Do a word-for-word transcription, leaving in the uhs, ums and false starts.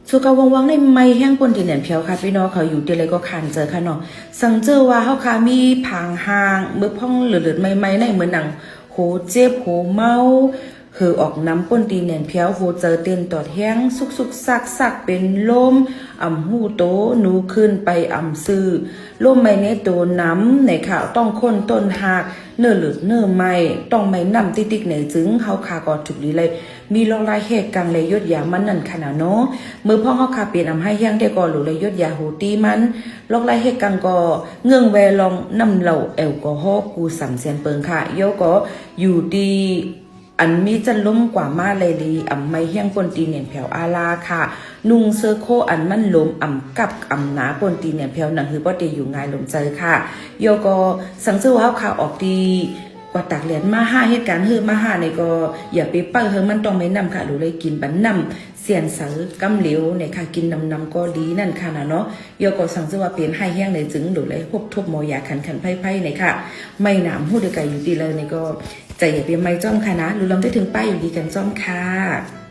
สุขะวงศ์วังในไหม้แฮงป้นตี้แหนนแผวค่ะ ปี้น้องเขาอยู่ตี้ใดก็คานเจอค่ะเนาะ สังเจ้าว่าเฮาค่ะมีผางฮาง เมื่อพ่องเลิดๆ ใหม่ๆ ในเหมือนหนัง หัวเจ็บ หัวเมา เหื่อออกน้ำป้นตี้แหนนแผว หัวใจ๋เต้นตอดแฮง สุกๆ ซักๆ เป๋นลม อ่ำฮู้โต หนูขึ้นไปอ่ำซื่อ ลมไหม้ในโตหนำ ไหนค่ะ ต้องค้นต้นฮาก เนื้อเลิดเนื้อไหม้ ต้องไหม้น้ำติ๊กๆ ไหนจึง เฮาค่ะก็ถูกดีเลย มีลอกลายแฮกกังและยดยามันนั่นค่ะนะเนาะ เมื่อพ่องเฮาค่ะเป๋นอ่ำไห้แฮงแต๊ก็หลูเลยยดยาฮูตี้มัน ลอกลายแฮกกังก็เงื่องแวลองน้ำเหล้าแอลกอฮอล์กู้สามเสียนเปิงค่ะ เย้าก็อยู่ตี้อันมีจั้นลมกว่ามาลัยลี อ่ำไหม้แฮงป้นตี้แหนนแผวอาลาค่ะ นุ่งเสื้อโค้ทอันมันหลวม อ่ำกับอ่ำหนาป้นตี้แหนนแผว หนังหื้อป้อเตอยู่ง่ายลมใจ๋ค่ะ เย้าก็สังเจ้าว่าเฮาค่ะออกตี้ กว่าตากแดดมาฮ่า เฮ็ดก๋านหื้อมาฮ่าไหนก็ อย่าไปเปิ้ลหื้อมันต้องไหม้น้ำค่ะ หลูเลยกิ๋นปันน้ำเสี้ยนใสก้ำเหลวไหนค่ะ กิ๋นนำๆ ก็ดีนั่นค่ะนะเนาะ เย้าก็สังเจ้าว่าเป๋นไห้แฮงไหนจึง หลูเลยฮบทบหมอยาขันๆ ไพร่ๆ ไหนค่ะ ไหม้หนำฮู้เดียวกั๋นอยู่ตี้ใดไหนก็ ใจ๋อย่าไปไหม้จ้อมค่ะนะ หลูลำได้เถิงป้ายอยู่ดีกั๋นจ้อมค่ะ